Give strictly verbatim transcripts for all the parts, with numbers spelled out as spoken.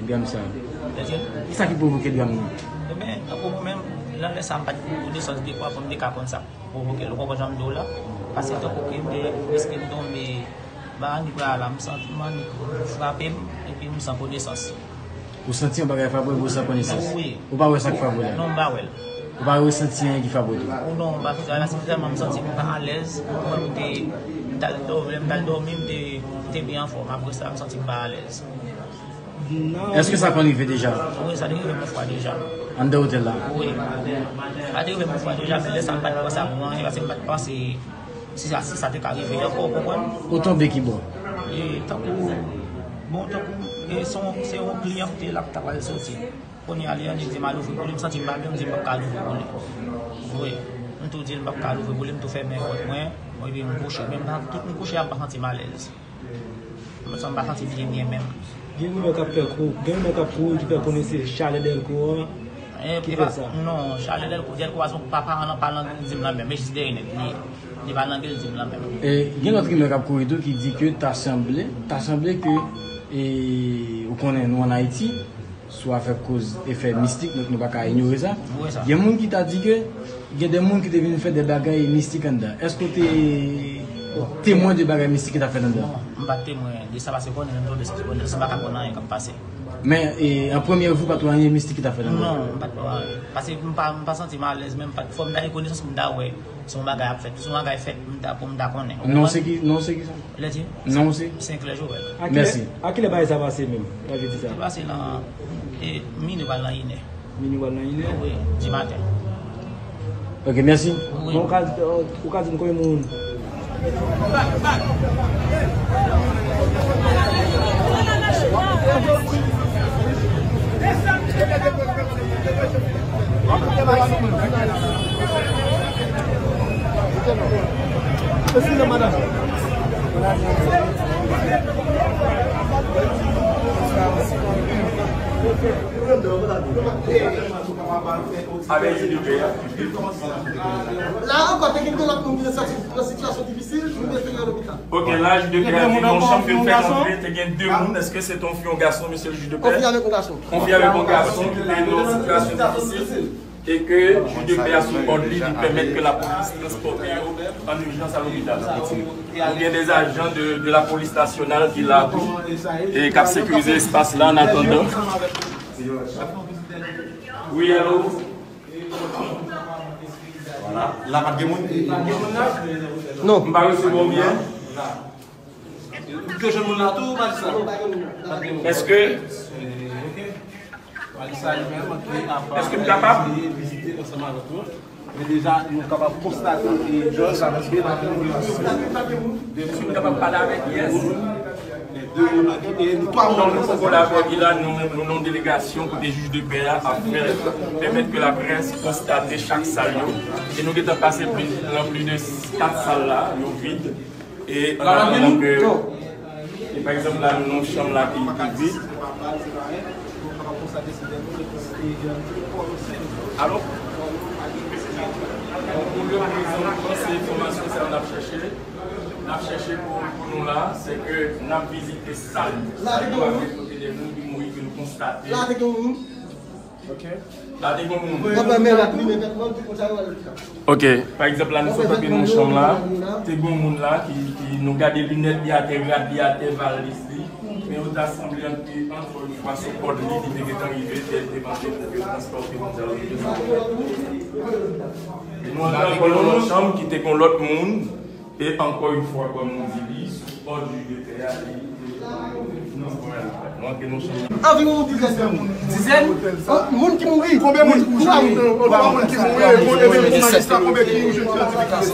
dram sa? Kisa ki pwovoke dram nan? Ebyen, tankou mwen menm, nan lè sa, m pa t gen konesans de kwa pou m te ka konn sa k pwovoke l. Ou konprann jan m di w la? Paske tankou ke m te riske m tonbe, ba annik la, m santi m annik frape m, epi m san konesans. Ou santi yon bagay frape w, ou san konesans? Wi. Ou pa wè sa k frape w la? Non, m pa wè l. Ou pa resanti anyen ki frape w tou? Ou non, m pa santi anyen, se tèlman m santi m pa alèz, m wè m te, m t al dòmi, m t al dòmi, m te, m te byen anfòm. Apre sa, m santi m pa alèz. Èske sa konn rive deja? Wi, sa te rive m yon fwa deja. Anndan otèl la? Wi. Sa te rive m yon fwa deja, men lè sa m pa t panse a anyen, paske m pa t panse si sa, si sa te ka rive ankò, ou konprann? Ou tonbe ki bò? E, tankou, bon, tankou, e, se yon, se yon kliyan ki te la, ki ta pral soti. Kounye a, li annik di m al ouvri pou li, m santi m pa byen, m di m p ap ka al ouvri pou li. Wi. M tou di l m p ap ka al ouvri pou li, m tou fèmen pòt mwen, epi m kouche. Men m pa, tout m kouche a, m pa santi m alèz. Mwen sanm pa santi m byen byen menm. Gen rimè k ap fè kou, gen rimè k ap kouri ki fè konnen se chalè dèlko an ki fè sa. Non, chalè dèlko, dèlko a se pa, pa nan, pa nan gildi m lan menm, e jis dèyè nèg li ye. Li pa nan gildi m lan menm. E gen lòt rimè k ap kouri tou ki di ke ta sanble, ta sanble ke, e, ou konnen nou ann Ayiti, sou afè koz efè mistik, donk nou pa ka inyore sa. Gen moun ki ta di ke gen de moun ki te vin fè de bagay mistik anndan. Èske w te temwen de bagay mistik ki t ap fèt anndan? Non, m pa t temwen de sa, paske konnen menm tou de sa, se konnen sa, m pa ka konn anyen k ap pase. Men, e, an premye vi, w pa t wè anyen mistik ki t ap fèt anndan? Non, m pa t wè anyen. Paske m pa, m pa santi m alèz, men m pa t, fò m ta gen konesans pou m ta wè. Si yon bagay ap fèt, si yon bagay fèt, m ta, pou m ta konnen. Non, se ki, non, se ki sa? Lè di? Non, se? Senkler Joel. Mèsi. A kilè bagay sa pase menm? Trajedi sa? Li pase nan, e, mini pral nan inè. Mini pral nan inè? Wi, di maten. Ok, mèsi. Wi. Bon, ou ka, ou ka di m konbyen moun? Eskize, madanm. Avèk J D P a. La ankò, te gen de lòt moun ki te sòti nan sitiyasyon difisil, nou te fè yo lopital. Ok, la, J D P a di nan yon chanm ke l fèk antre, te gen de moun. Èske se te yon fi, yon gason, mesye J D P a? Yon fi avèk yon gason. Yon fi avèk yon gason ki te nan yon sitiyasyon difisil e ke J D P a sou òd li, li pèmèt ke lapolis transpòte yo an ijans a lopital. Nou gen de ajan de, de lapolis nasyonal ki la tou e k ap sekirize espas la an atandan. Wi, alo? La pa t gen moun? Non. M pa resevwa w byen? Ou te jwenn moun la tou, majistra? Èske? Ok. Majistra li menm ki ap eseye vizite ansanm avèk nou. Men deja, nou kapab konstate ke Jòj avèk de moun, de moun kapab pale avèk, yes. De moun, e nou twa moun. Donk, nou kolabore la, nou, nou nan delegasyon kote jij de pè a ap fè, pèmèt ke laprès konstate chak sal yo. E nou gentan pase plis, nan plis de kat sal la, yo vid. E an atandan ke, e pa egzanp la, nou nan yon chanm la ki, ki vid. Alò, pou lè prezan, se enfòmasyon sa n ap chèche. N ap chèche pou, pou nou la, se ke n ap vizite sal yo. Sal yo avèk kote de moun ki mouri ke nou konstate. La te gen moun. Ok. La te gen moun. Ok. Pa egzanp la, nou sot antre nan chanm la. Te gen moun la ki, ki nou gade linèt li atè, rad li atè, valiz li. Men yo ta sanble antre, ankò yon fwa, sou kòd li, li te gentan rive, te, te panse pou ke transpòte moun sa yo. E nou antre ankò nan yon lòt chanm ki te gen lòt moun. E ankò yon fwa, kòm nou di li, sou òd jij de pè a, li, li, nou antre nan chanm. Anviwon yon dizèn de moun. Dizèn? An, moun ki mouri. Konbyen moun ki mouri? Twa moun. Twa moun ki mouri. E konbyen moun ki mouri?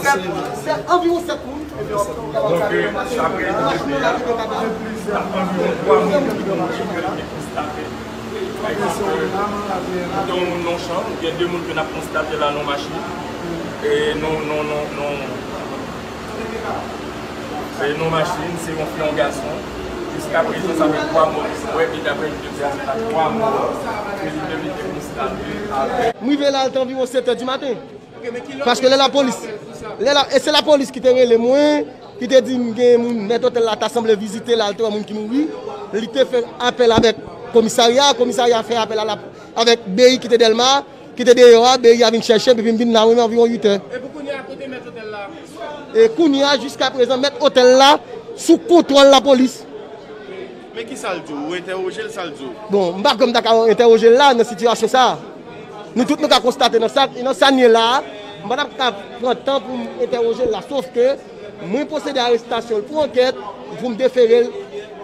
Sèt. Sèt, anviwon sèt moun. Donk, e, daprè jij de pè a, anviwon twa moun ki mouri ke li te konstate. Pa egzanp, e, nou gen yon moun nan yon chanm, gen de moun ke n ap konstate la nan yon machin. E nan, nan, nan, nan, e nan yon machin, se yon fi, yon gason. Jiska prezan, sa fè twa mò. Wi, e daprè jij de pè a, se ta twa mò ke li menm li te konstate avèk. M rive la, li te anviwon sèt è di maten. Paske lè lapolis, lè la, e se lapolis ki te rele mwen, ki te di m gen moun, mèt otèl la ta sanble vizite l, al te wè moun ki mouri. Li te fè apèl avèk Komisarya, komisarya fè apèl a la, avèk B I ki te Dèlma, ki te deyò a, B I a vin chèche, epi m vin la menm anviwon uit è. E pou kounye a, kote mèt otèl la? E kounye a, jiska prezan, mèt otèl la sou kontwòl lapolis. Men ki sa l di w? Ou entèwoje l, sa l di w? Bon, m pa kwè m ta ka entèwoje l la nan sitiyasyon sa a. Nou tout nou ka konstate nan sa, nan sa n ye la a, m pa t ap ka pran tan pou m entèwoje l la, sof ke mwen pwosede arestasyon l pou ankèt, pou m defere l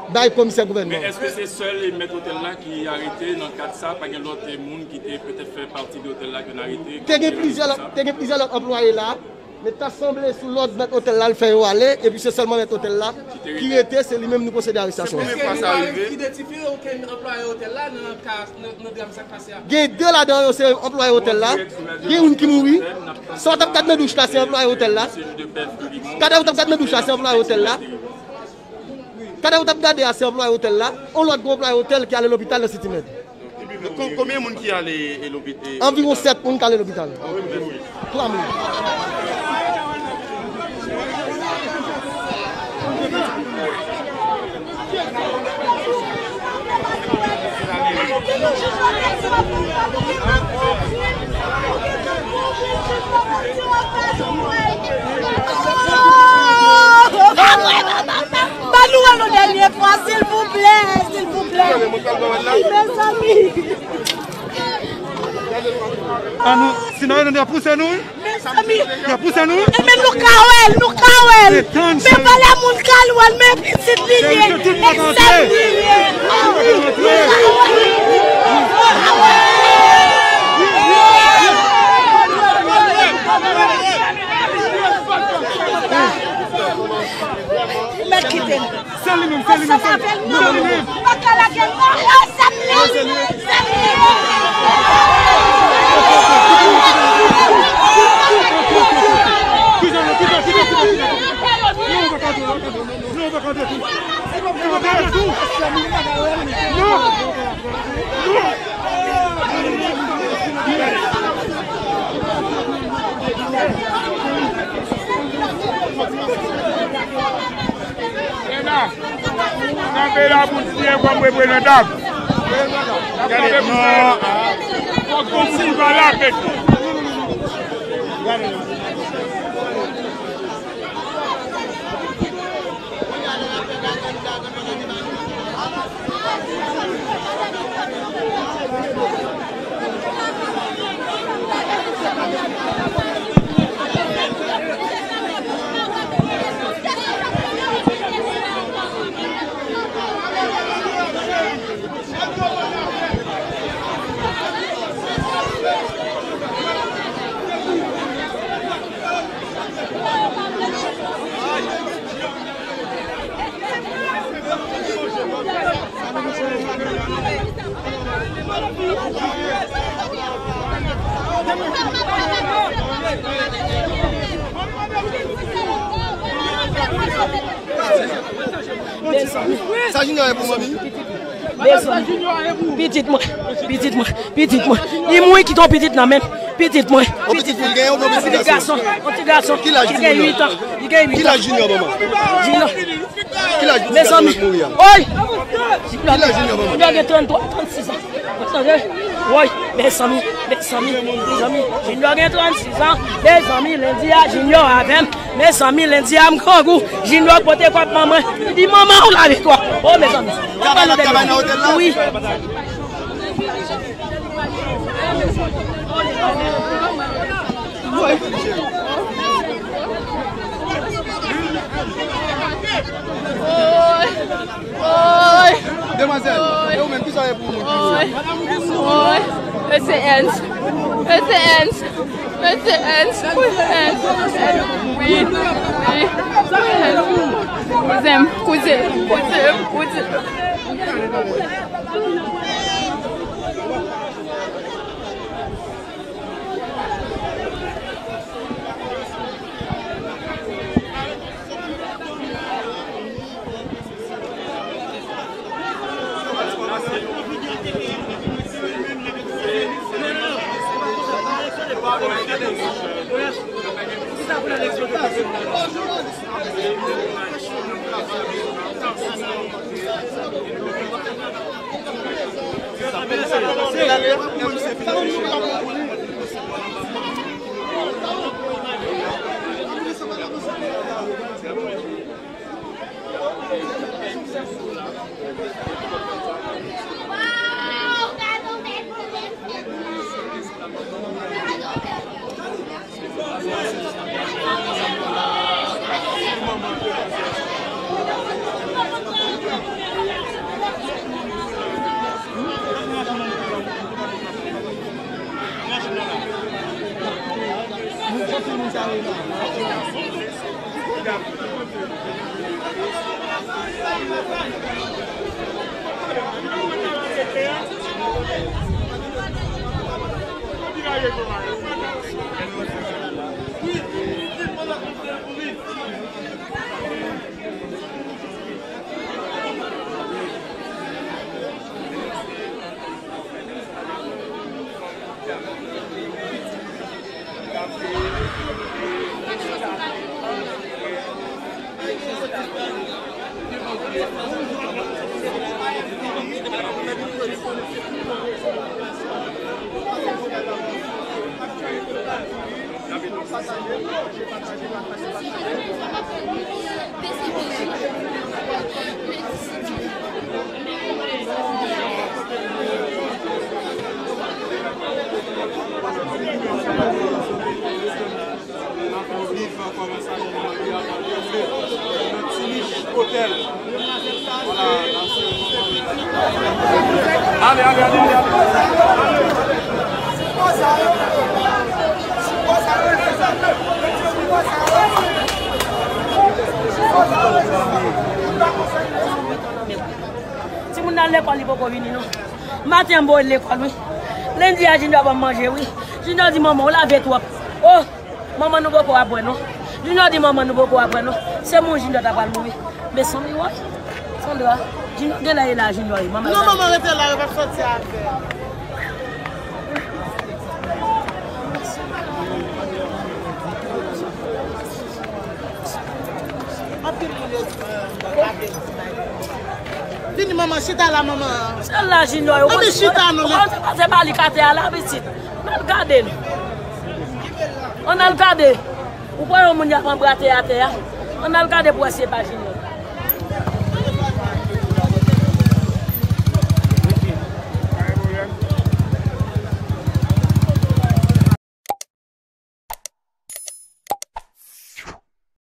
bay komisè gouvènman. Men èske se sèl mèt otèl la ki arete nan kad sa? Pa gen lòt moun ki te petèt fè pati de otèl la ke n arete? Te gen plizyè lòt, te gen plizyè lòt anplwaye la, men ta sanble sou lòd mèt otèl la, l fè yo ale, epi se sèlman mèt otèl la ki rete, se li menm nou pwosede arestasyon l. Èske nou pa idantifye okenn anplwaye otèl la nan ka, nan, nan dram sa k pase a? Gen de ladan yo se anplwaye otèl la, gen youn ki mouri. Sa w t ap gad nan douch la se anplwaye otèl la. Kadav ou t ap gad nan douch la se anplwaye otèl la. Kadav ou t ap gade a se anplwaye otèl la. On lòt gwo anplwaye otèl ki ale lopital nan City Med. Kon-, konbyen moun ki ale, e, lopital? Anviwon sèt moun k ale lopital. Twa moun. Ban nou wè l yon dènye fwa, silvouplè, silvouplè. Wi, mezanmi. An nou, sinon, y ap pouse nou, wi. Mezanmi. Y ap pouse nou, wi. E men nou ka wè l, nou ka wè l. Men pa la moun ka l wè l, men pitit li ye. E sè li ye. Mèt kite l. Se li menm, se li menm, se li menm. Pa ka lage l non, se li menm, se li menm. Non, pa ka di, pa ka di. Non, pa ka di. Non, pa ka di. Non. Rena, kanpe la pou tiye kòm reprezantan. Gade, non. Fòk gon moun pa la, pèt. Sa Junior ye pou manmi? Mezanmi, pitit mwen, pitit mwen, pitit mwen. Li mouri kite yon pitit nan men l. Pitit mwen. Yon pitit fi l genyen oubyen yon pitit gason? Pitit gason, yon ti gason. Ki laj timoun nan? Li gen uit an. Li gen uit an. Ki laj Junior, manman? Junior. Ki laj pitit gason nan k mouri a? Oy! Ki laj Junior, manman? Junior gen tranntwa, trannsis an. Tande? Woy, mezanmi, mezanmi, mezanmi, Junior gen trannsis an. Mezanmi, lendi a, Junior avè m. Mezanmi, lendi a, m grangou. Junior pote kòb manman. Li di, "Manman, ou lave kò." Oh, mezanmi. Travay nan, travay nan otèl la? Wi. Demwazèl, e ou menm, kisa w ye pou moun ki mouri a? Woy. Woy. E se Ernst. E se Ernst. E se Ernst. Ernst. Wi. Wi. Kouzen m. Kouzen. Kouzen m. Kouzen. Ale, ale, ale, ale, ale. Timoun nan lekòl, li poko vini non. Maten an, m voye l lekòl, wi. Lendi a, Junior ban m manje, wi. Junior di, "Manman, ou lave twòp." Oh! Manman nou poko ap wè non. Junior di manman nou poko ap wè non. Se moun Junior ta pral mouri. Men se on miray. Sandra, Junior genlè e la Junior ye. Manman non, manman rete la, yo p ap soti avè l. Anpil moun yo di, vini manman, chita la manman. Se la Junior yo. Anpil chita nou men. Ou konn se pa li k atè a la pitit. Ann al gade l. Ann al gade. Ou kwè yon moun y ap anbrate atè a? Ann al gade pou wè si e pa Junior.